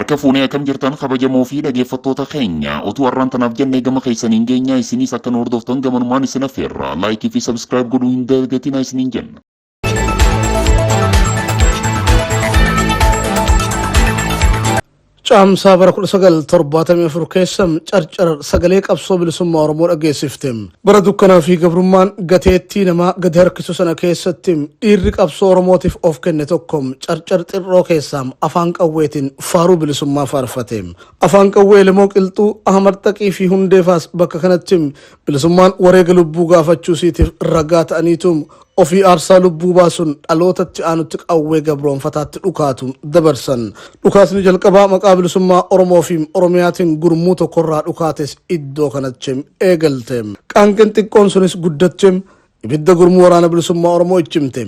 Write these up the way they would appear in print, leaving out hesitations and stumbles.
Harka fuunee akkam jirtan kabajamoo fi dhaggeeffattoota keenya utuu har'aan tanaaf jennee gama keessaniin geenya isinis akka nu hordoftan gamanumaan isin affeerra. Laayikii fi sabskiraayib godhuu hin dagatinaa isiniin jenna. Caamsaa bara 1974 keessa Carcar sagalee qabsoo bilisummaa Oromoo dhageessifte. Bara dukkanaa fi gabrummaan gateettii namaa gadi harkisu sana keessatti dhiirri qabsoo Oromootiif of kenne tokko Carcar xirroo keessaa afaan qawweetiin faaruu bilisummaa faarfate. Afaan qawwee Elemoo Qilxuu, Ahmad Xaqii fi Hundeefaas bakka kanatti bilisummaan wareega lubbuu gaafachuu isiitiif ragaa ta'aniitu ofii aarsaa lubbuu baasuun dhalootatti aanutti qawwee gabroonfataatti dhukaatu dabarsan. Dhukaasni jalqabaa maqaa bilisummaa Oromoo fi Oromiyaatiin gurmuu tokkorraa dhukaates iddoo kanatti eegalte. Qaanqeen xiqqoon sunis guddatte ibidda gurmuu waraana bilisummaa Oromoo ichimte.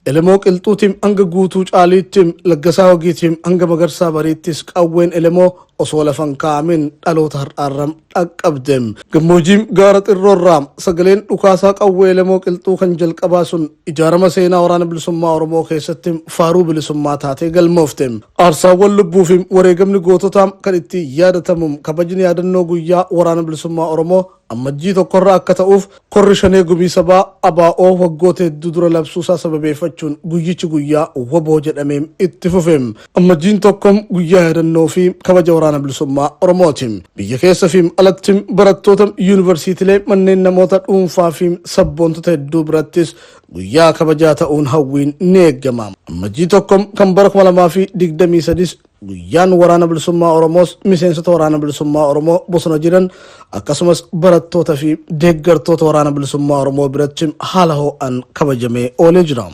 Elemoo Qilxuutiin hanga Guutuu Caaliitti, Laggasaa Wagiitiin hanga Magarsaa Bariittis qawween Elemoo osoo lafan kaa'amin dhaloota har'aarra dhaqqabde. Gammoojii gaara xirroorraa sagaleen dhukaasaa qawwee Elemoo Qilxuu kan jalqabaa sun ijaarama seenaa waraana bilisummaa Oromoo keessatti faaruu bilisummaa taatee galmoofte. Aarsaawwan lubbuu fi wareegamni goototaa kan itti yaadatamu kabajni yaadannoo guyyaa waraana bilisummaa Oromoo Ammajjii tokkorra akka ta'uuf korri shanee gumii sabaa ABO waggoota hedduu dura labsuusaa sababeeffachuun guyyichi guyyaa waboo jedhamee itti fufe. Ammajjiin tokko guyyaa yaadannoo fi kabaja waraana bilisummaa Oromooti. Biyya keessa fi alatti barattoota yuunivarsiitilee manneen namoota dhuunfaa fi sabboontota hedduu birattis guyyaa kabajaa ta'uun hawwiin ni eegama. Ammajjii tokko kan bara 2023 Guyyaan Waraana Bilisummaa Oromoos miseensota Waraana Bilisummaa Oromoo bosona jiran akkasumas barattoota fi deeggartoota Waraana Bilisummaa Oromoo biratti haala ho'aan kabajamee oolee jira.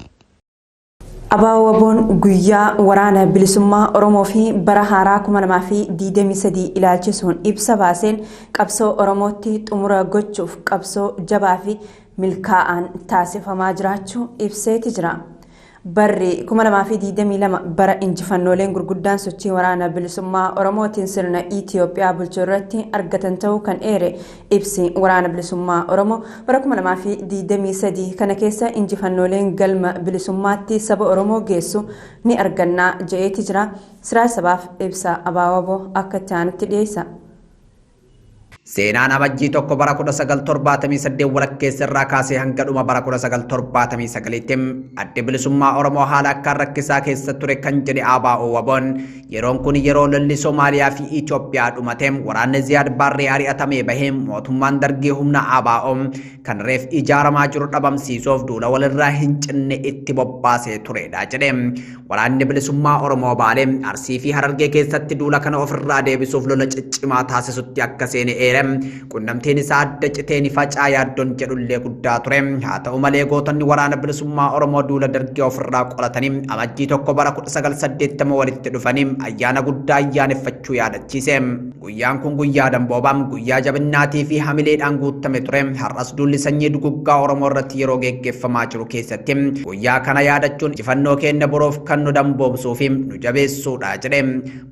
ABO-WBOn guyyaa Waraana Bilisummaa Oromoo fi bara haaraa 2023 ilaalchisuun ibsa baaseen qabsoo Oromootti xumura gochuuf qabsoo jabaa fi milkaa'aan taasifamaa jiraachuu ibseeti jira. Barri 2022 bara injifannooleen gurguddaan sochii waraana bilisummaa Oromootiin sirna Itiyoophiyaa bulchuu irratti argatan ta'uu kan eere ibsi waraana bilisummaa Oromoo bara 2023 kana keessa injifannooleen galma bilisummaatti saba Oromoo geessu ni argannaa je'eeti jira. Siraaj Sabaaf ibsa ABO-WBO akka itti aanutti dhiyeessa. Seenaan Amajjii 1 bara 1978 walakkeessa irraa kaasee hanga dhuma bara 1979tti Addi Bilisummaa Oromoo haala akkaan rakkisaa keessa ture kan jedhe ABO-WBOn yeroon kun yeroo lolli Somaaliyaa fi Itoophiyaa dhumate waraanni Ziyaad Baarree ari'atamee bahee mootummaan Dargii humna ABO kan reef ijaaramaa jiru dhabamsiisuuf duula walirraa hin cinne itti bobbaasee turedha jedhe. Waraanni Bilisummaa Oromoo Baalee, Arsii fi Harargee keessatti duula kana ofirraa deebisuuf lola ciccimaa taasisutti akka seene eere. Qunnamtiin isaa adda citee ni facaa yaaddoon jedhullee guddaa ture. Haa ta'u malee gootonni Waraana Bilisummaa Oromoo duula Dargii ofirraa qolatanii Amajjii 1 bara 1980 walitti dhufanii ayyaana guddaa ayyaaneffachuu yaadachiise. Guyyaan kun guyyaa damboobaa, guyyaa jabinnaatii fi hamileedhaan guuttame ture. Har'as duulli sanyii duguggaa Oromoo irratti yeroo geggeeffamaa jiru keessatti guyyaa kana yaadachuun injifannoo keenya boroof kan nu damboobsuu fi nu jabeessuudha jedhe.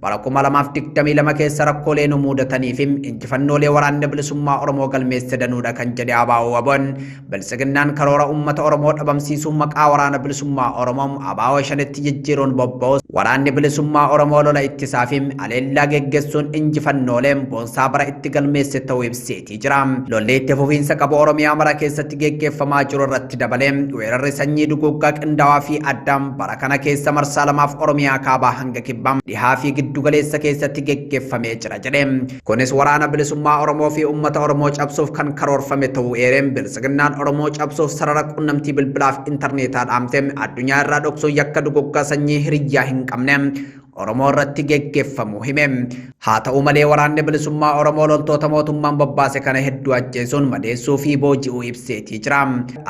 Bara 2022 keessa rakkoolee nu muudatanii fi injifannoolee waraanni bilisummaa Oromoo galmeesse danuudha kan jedhe ABO-WBOn Biltsiginnaan karoora uummata Oromoo dhabamsiisuu maqaa waraana bilisummaa Oromoo ABO shanitti jijjiiruun bobba'us waraanni bilisummaa Oromoo lola ittisaa fi aleellaa geggessuun injifannoolee boonsaa bara itti galmeesse ta'uu ibseetii jira. Lolli itti fufiinsa qabu Oromiyaa mara keessatti geggeeffamaa jiru irratti dabalee weerarri sanyii duguuggaa qindaawaa fi addaa bara kana keessa marsaa lamaaf Oromiyaa kaabaa hanga kibbaa dhihaa fi giddugaleessa keessatti geggeeffamee jira jedhe. Kunis waraana bilisummaa Oromoo fi uummata Oromoo cabsuuf kan karoorfame ta'uu eereen Biltsiginnaan Oromoo cabsuuf sarara qunnamtii bilbilaaf intarneetaa dhaamte addunyaa irraa dhoksuun yakka duguggaa sanyii hiriyyaa hin qabne Oromoo irratti geggeeffamu hime. Haa ta'u malee waraanni bilisummaa Oromoo loltoota mootummaan bobbaase kana hedduu ajjeesuun madeessuu fi booji'uu ibseetii jira.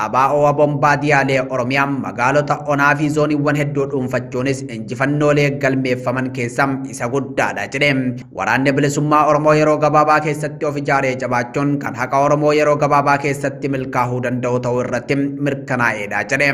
ABO WBOn baadiyaalee Oromiyaa magaalota onaa fi zooniiwwan hedduu dhuunfachuunis injifannoolee galmeeffaman keessaa isa guddaadha jedhe. Waraanni bilisummaa Oromoo yeroo gabaabaa keessatti of ijaaree jabaachuun kan haqa Oromoo yeroo gabaabaa keessatti milkaa'uu danda'u ta'uu irratti mirkanaa'eedha jedhe.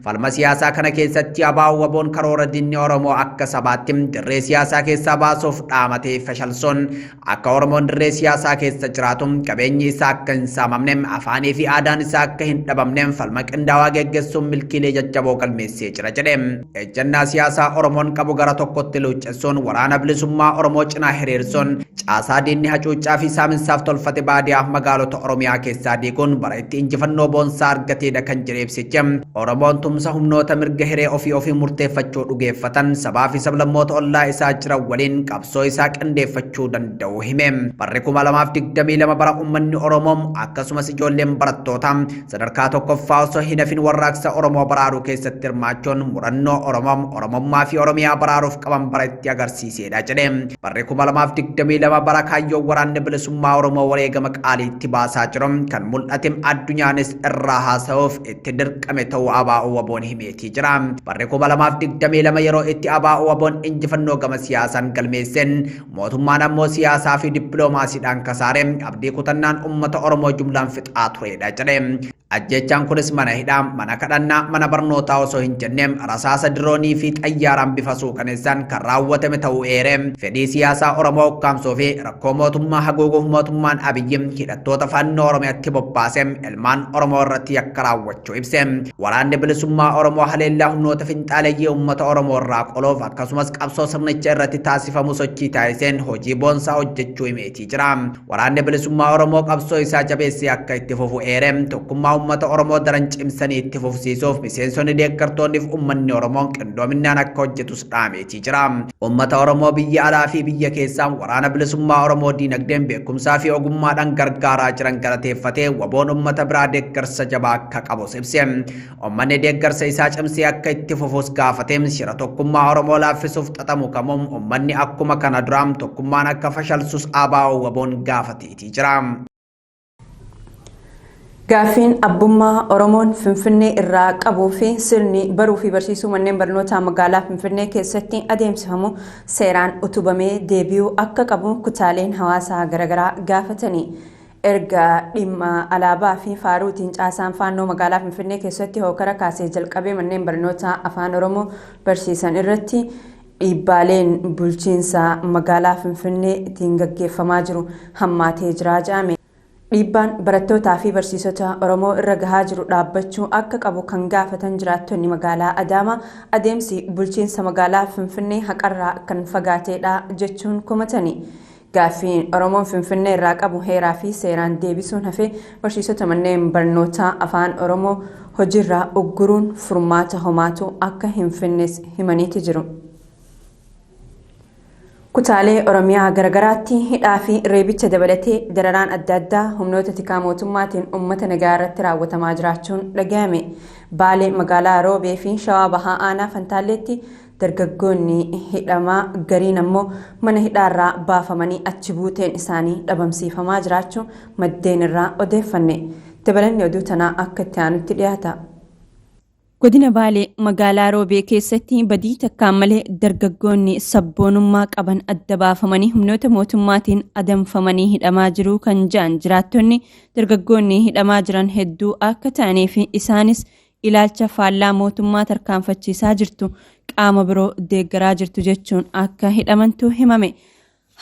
Falma siyaasaa kana keessatti ABO-WBOn karoora diinni Oromoo akka sabaatti guutummaatti dirree siyaasaa keessaa baasuuf dhaamatee fashalsuun akka Oromoon dirree siyaasaa keessa jiraatu, qabeenyi isaa akka hin saamamne, afaanii fi aadaan isaa akka hin dhabamne falma qindaawaa geggeessuun milkiilee jajjaboo galmeessee jira jedhe. Ejjennaa siyaasaa Oromoon qabu gara tokkotti luuccessuun, waraana bilisummaa Oromoo cinaa hiriirsuun, caasaa diinni hacuuccaa fi saaminsaaf tolfate baadiyaa magaalota Oromiyaa keessaa diiguun bara itti injifannoo boonsaa argateedha kan jedhe ibsichi. Oromoon tumsa humnoota mirga hiree ofii ofii murteeffachuu dhugeeffatan, sabaa fi sablammoota ollaa isaa jiran waliin qabsoo isaa qindeeffachuu danda'u hime. Barri 2022 bara uummanni Oromoo akkasumas ijoolleen barattootaa sadarkaa tokkoffaa osoo hin hafin warraaqsa Oromoo baraaruu keessatti hirmaachuun murannoo Oromoo, Oromummaa fi Oromiyaa baraaruuf qaban bara itti agarsiisedha jedhe. Barri 2022 bara kaayyoo waraanni bilisummaa Oromoo wareegama qaalii itti baasaa jiru kan mul'ate, addunyaanis irraa haasa'uuf itti dirqame ta'uu ABO WBO'n himeetii jira. Barri 2022 yeroo itti ABO WBO'n injifannoo gama siyaasaan galmeesseen, mootummaan ammoo siyaasaa fi dippiloomaasiidhaan kasaare, abdii kutannaan uummata Oromoo jumlaan fixaa turedha jedhe. Ajjechaan kunis mana hidhaa, mana kadhannaa, mana barnootaa osoo hin jenne rasaasa diroonii fi xayyaaraan bifa suukaneessaan kan raawwatame ta'uu eere. Fedhii siyaasaa Oromoo ukkaamsuu fi rakkoo mootummaa haguuguuf mootummaan Abiyyi hidhattoota fannoo Oromiyaatti bobbaase ilmaan Oromoo irratti yakka raawwachuu ibse. Waraanni bilisummaa Oromoo haleellaa humnoota finxaaleeyyii uummata Oromoo irraa qoluuf akkasumas qabsoo sirnicha irratti taasifamu sochii taasiseen hojii boonsaa hojjechuu himeetii jira. Waraanni bilisummaa Oromoo qabsoo isaa jabeessee akka itti fufu eere. Tokkummaa uummata Oromoo daran cimsanii itti fufsiisuuf miseensonni, deeggartoonni fi uummanni Oromoo qindoominaan akka hojjetus dhaameetii jira. Uummata Oromoo biyya alaa fi biyya keessaa waraana bilisummaa Oromoo diinagdeen, beekumsaa fi ogummaadhaan gargaaraa jiran galateeffatee, WBO'n uummata biraa deeggarsa jabaa akka qabus ibse. Uummanni deeggarsa isaa cimsee akka itti fufus gaafatee, shira tokkummaa Oromoo laaffisuuf xaxamu kamuun uummanni akkuma kana duraa tokkummaan akka fashalsus ABO WBO'n gaafateetii jira. Gaaffiin abbummaa Oromoon Finfinnee irraa qabuu fi sirni baruu fi barsiisuu manneen barnootaa magaalaa Finfinnee keessatti adeemsifamu seeraan utubamee deebi'uu akka qabu kutaaleen hawaasaa garaagaraa gaafatanii. Erga dhimma alaabaa fi faaruutiin caasaan faannoo magaalaa Finfinnee keessatti hookara kaasee jalqabee manneen barnootaa afaan Oromoo barsiisan irratti dhiibbaaleen bulchiinsa magaalaa Finfinneetiin gaggeeffamaa jiru hammaatee jira jedhame. Dhiibbaan barattootaa fi barsiisota Oromoo irra gahaa jiru dhaabbachuu akka qabu kan gaafatan jiraattonni magaalaa Adaamaa, adeemsi bulchiinsa magaalaa Finfinnee haqarraa kan fagaateedha jechuun komatani. Gaaffiin Oromoon Finfinnee irraa qabu heeraa fi seeraan deebisuun hafee barsiisota manneen barnootaa afaan Oromoo hojiirraa ugguruun furmaata homaatu akka hin finnes himaniiti jiru. Kutaalee Oromiyaa garagaraatti hidhaa fi reebicha dabalatee dararaan adda addaa humnoota tikaa mootummaatiin uummata nagaa irratti raawwatamaa jiraachuun dhagahame. Baalee magaalaa Roobee fi Shawaa Bahaa Aanaa Fantaalleetti dargaggoonni hidhamaa, gariin ammoo mana hidhaarraa baafamanii achi buuteen isaanii dhabamsiifamaa jiraachuu maddeen irraa odeeffanne. Dabalanni oduu tanaa akka itti aanutti dhiyaata. Godina Baalee magaalaa Roobee keessatti badii takkaan malee dargaggoonni sabboonummaa qaban adda baafamanii humnoota mootummaatiin adamfamanii hidhamaa jiru kan jedhan jiraattonni, dargaggoonni hidhamaa jiran hedduu akka ta'anii fi isaanis ilaalcha faallaa mootummaa tarkaanfachiisaa jirtu, qaama biroo deeggaraa jirtu jechuun akka hidhamantu himame.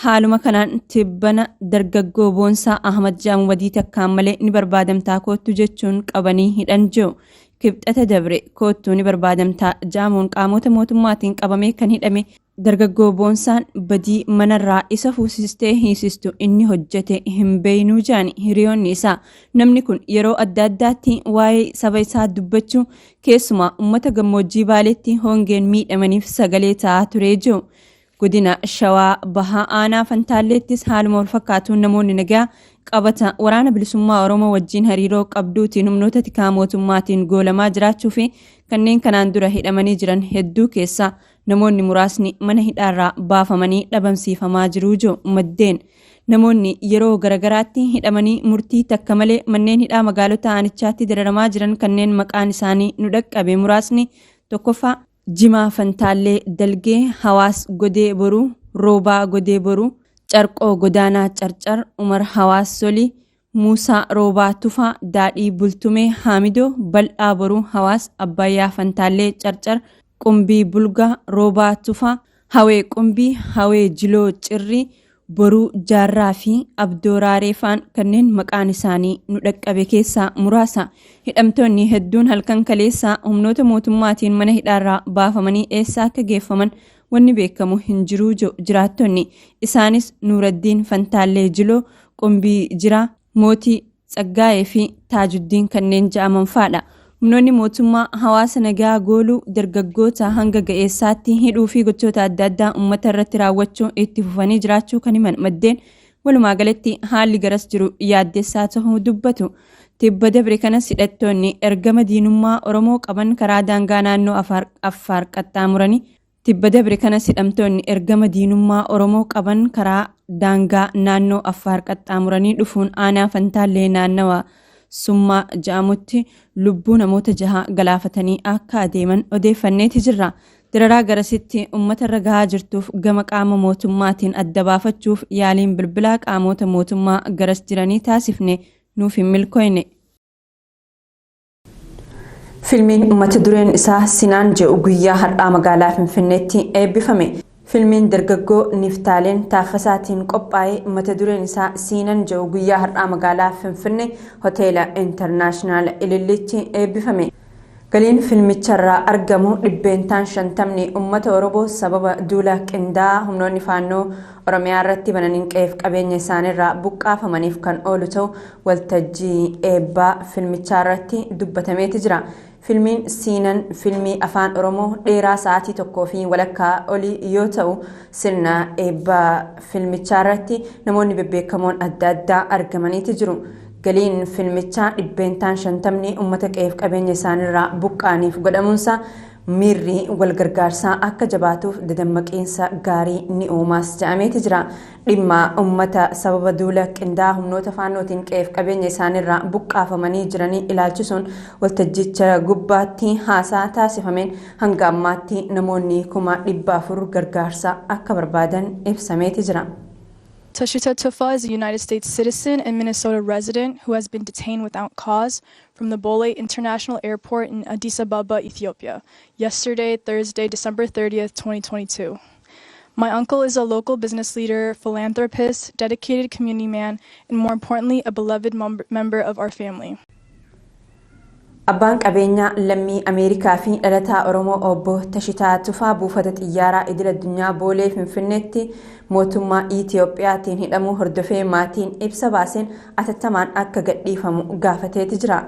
Haaluma kanaan tibbana dargaggoo Boonsaa Ahmad jedhamu badii takkaan malee ni barbaadamtaa koottu jechuun qabanii hidhan jiru. Kibxata dabre koottuu ni barbaadamtaa jedhamuun qaamota mootummaatiin qabamee kan hidhame dargaggoo Boonsaan badii manarraa isa fuusistee hiisistu inni hojjete hin beeynuu jedhan hiriyoonni isaa. Namni kun yeroo adda addaatti waa'ee saba isaa dubbachuu, keessumaa uummata gammoojjii Baaleetti hongeen miidhamaniif sagalee ta'aa turee jiru. Godina Shawaa Bahaa Aanaa Fantaalleettis haaluma wal fakkaatuun namoonni nagaa qabata waraana bilisummaa Oromoo wajjin hariiroo qabduutiin humnoota tikaa mootummaatiin goolamaa jiraachuu fi kanneen kanaan dura hidhamanii jiran hedduu keessaa namoonni muraasni mana hidhaarraa baafamanii dhabamsiifamaa jiruu jiru maddeen. Namoonni yeroo garagaraatti hidhamanii murtii takka malee manneen hidhaa magaalota aanichaatti dararamaa jiran kanneen maqaan isaanii nu dhaqqabe muraasni: tokkoffaa, Jimaa Fantaallee Dalgee, Hawaas Godee Boruu, Roobaa Godee Boruu, Carqoo Godaanaa Carcar, Umar Hawaas Solii, Muusaa Roobaa Tufaa, Daadhii Bultumee Haamidoo, Bal'aa Boruu Hawaas, Abbayyaa Fantaallee Carcar, Qumbii Bulgaa, Roobaa Tufaa, Hawee Qumbii, Hawee Jiloo Cirrii, Boruu Jaarraa fi Abdoo Raareefaan kanneen maqaan isaanii nu dhaqqabe keessaa muraasa. Hidhamtoonni hedduun halkan kaleessaa humnoota mootummaatiin mana hidhaarraa baafamanii eessa akka geeffaman wanni beekamu hin jiruu jiraattonni. Isaanis Nuuraddiin Fantaallee Jiloo, Qumbii Jiraa, Mootii Tsaggaa'ee fi Taajuddiin kanneen ja'aman fa'adha. Humnoonni mootummaa hawaasa nagaa gooluu, dargaggoota hanga ga'eessaatti hidhuu fi gochoota adda addaa uummata irratti raawwachuu itti fufanii jiraachuu kan himan maddeen, walumaa galatti haalli garas jiru yaaddessaa ta'uu dubbatu. Tibba dabre kanas hidhattoonni ergama diinummaa Oromoo qaban karaa daangaa naannoo Affaar qaxxaamuranii Tibba dabre kanas hidhamtoonni ergama diinummaa Oromoo qaban karaa daangaa naannoo Affaar qaxxaamuranii dhufuun aanaa Fantaallee naannawa Summaa ja'amutti lubbuu namoota 6 galaafatanii akka adeeman odeeffanneeti jirra. Dararaa garasitti uummata irra gahaa jirtuuf gama qaama mootummaatiin adda baafachuuf yaaliin bilbilaa qaamota mootummaa garas jiranii taasifne nuuf hin milkooyne. Fiilmiin mata dureen isaa Sinaan jedhu guyyaa har'aa magaalaa Finfinneetti eebbifame. Fiilmiin dargaggoo Niftaaleen Taaffasaatiin qophaa'e mata dureen isaa Siinan jedhu guyyaa har'aa magaalaa Finfinnee Hoteela Intarnaashinaal Ilillitti eebbifame. Galiin fiilmicharraa argamu 50% uummata Oromoo sababa duula qindaa'aa humnoonni faannoo Oromiyaa irratti bananiin qe'eef qabeenya isaaniirraa buqqaafamaniif kan oolu ta'u waltajjii eebbaa fiilmichaa irratti dubbatameeti jira. Fiilmiin Siinan fiilmii afaan Oromoo dheeraa sa'aatii 1.5 olii yoo ta'u, sirna eebbaa fiilmichaa irratti namoonni bebbeekamoon adda addaa argamaniiti jiru. Galiin fiilmichaa 50% uummata qe'eef qabeenya isaaniirraa buqqaaniif godhamuunsa miirri wal gargaarsaa akka jabaatuuf dadammaqiinsa gaarii ni uumaas jedhameeti jira. Dhimma uummata sababa duula qindaa'aa humnoota faannootiin qe'eef qabeenya isaaniirraa buqqaafamanii jiranii ilaalchisuun waltajjicha gubbaatti haasaa taasifameen hanga ammaatti namoonni 400,000 gargaarsa akka barbaadan ibsameeti jira. Tashita Tufa is a United States citizen and Minnesota resident who has been detained without cause from the Bole International Airport in Addis Ababa, Ethiopia, yesterday, Thursday, December 30th, 2022. My uncle is a local business leader, philanthropist, dedicated community man, and more importantly, a beloved member of our family. Abbaan qabeenyaa lammii Ameerikaa fi dhalataa Oromoo obbo Tashitaa Tufaa buufata xiyyaaraa idil addunyaa Boolee Finfinneetti mootummaa Itiyoophiyaatiin hidhamuu hordofee maatiin ibsa baaseen atattamaan akka gadhiifamu gaafateeti jira.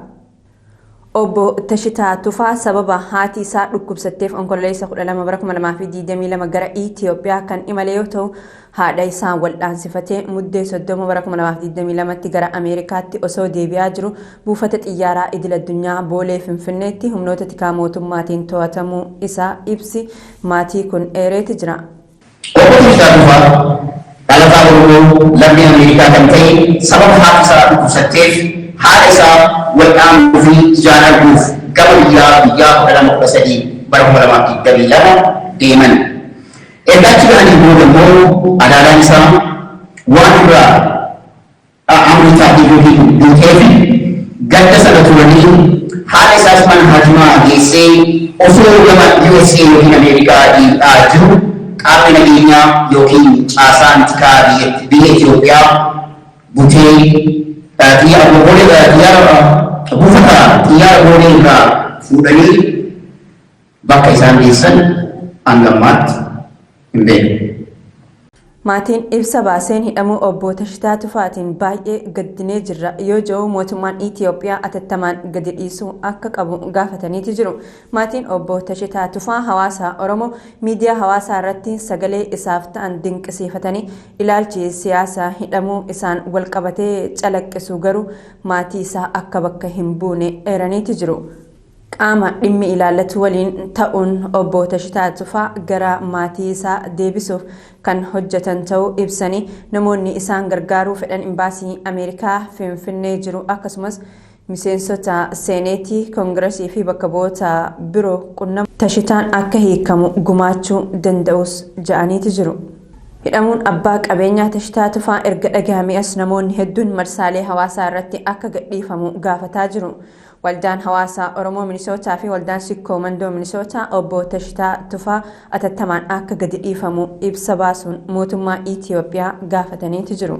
Obbo Tashitaa Tufaa sababa haati isaa dhukkubsatteef Onkololeessa 12 bara 2022 gara Itiyoophiyaa kan imale yoo ta'u, haadha isaa waldhaansifatee Muddee 30 bara 2022tti gara Ameerikaatti osoo deebi'aa jiru buufata xiyyaaraa idil addunyaa Boolee Finfinneetti humnoota tikaa mootummaatiin to'atamuu isaa ibsi maatii kun eereeti jira. Obbo Tashitaa Tufaa dhalataa Oromoo lammii Ameerikaa kan ta'e sababa haati isaa dhukkubsatteef haadha isaa waldhaanuu fi ijaan arguuf gama biyyaa guyyaa 12/13 bara 2022 deeman. Erga achi ga'anii booda immoo alaabaan isaa waan irraa amrii taatee yookiin duuteef gadda sana turanii haadha isaas mana haakimaa geessee osoo gama USA yookiin Ameerikaa deebi'aa jiru qaamni nageenyaa yookiin caasaan tikaa biyya Itoophiyaa butee xiyyaara buufata xiyyaara Boolee irraa fuudhanii bakka isaan geessan hanga ammaatti hin beeknu. Maatiin ibsa baaseen hidhamuu obbo Tashitaa Tufaatiin baay'ee gaddinee jirra yoo jedhu, mootummaan Itiyoophiyaa atattamaan gadi dhiisuu akka qabu gaafataniiti jiru. Maatiin obbo Tashitaa Tufaa hawaasa Oromoo miidiyaa hawaasaa irratti sagalee isaaf ta'an dinqisiifatanii ilaalchi siyaasaa hidhamuu isaan walqabatee calaqqisu garuu maatii isaa akka bakka hin buune eeraniiti jiru. Qaama dhimmi ilaallatu waliin ta'uun obbo Tashitaa Tufaa gara maatii isaa deebisuuf kan hojjetan ta'uu ibsanii, namoonni isaan gargaaruu fedhan imbaasii Ameerikaa Finfinnee jiru akkasumas miseensota seeneetii, koongiresii fi bakka bu'oota biroo qunnamu Tashitaan akka hiikamu gumaachuu danda'us ja'aniiti jiru. Hidhamuun abbaa qabeenyaa Tashitaa Tufaa erga dhagahame as namoonni hedduun marsaalee hawaasaa irratti akka gadhiifamu gaafataa jiru. Waldaan hawaasaa Oromoo Minisootaa fi waldaan Sikkoo Mandoo Minisootaa obbo Tashitaa Tufaa atattamaan akka gadi dhiifamu ibsa baasuun mootummaa Itiyoophiyaa gaafataniitu jiru.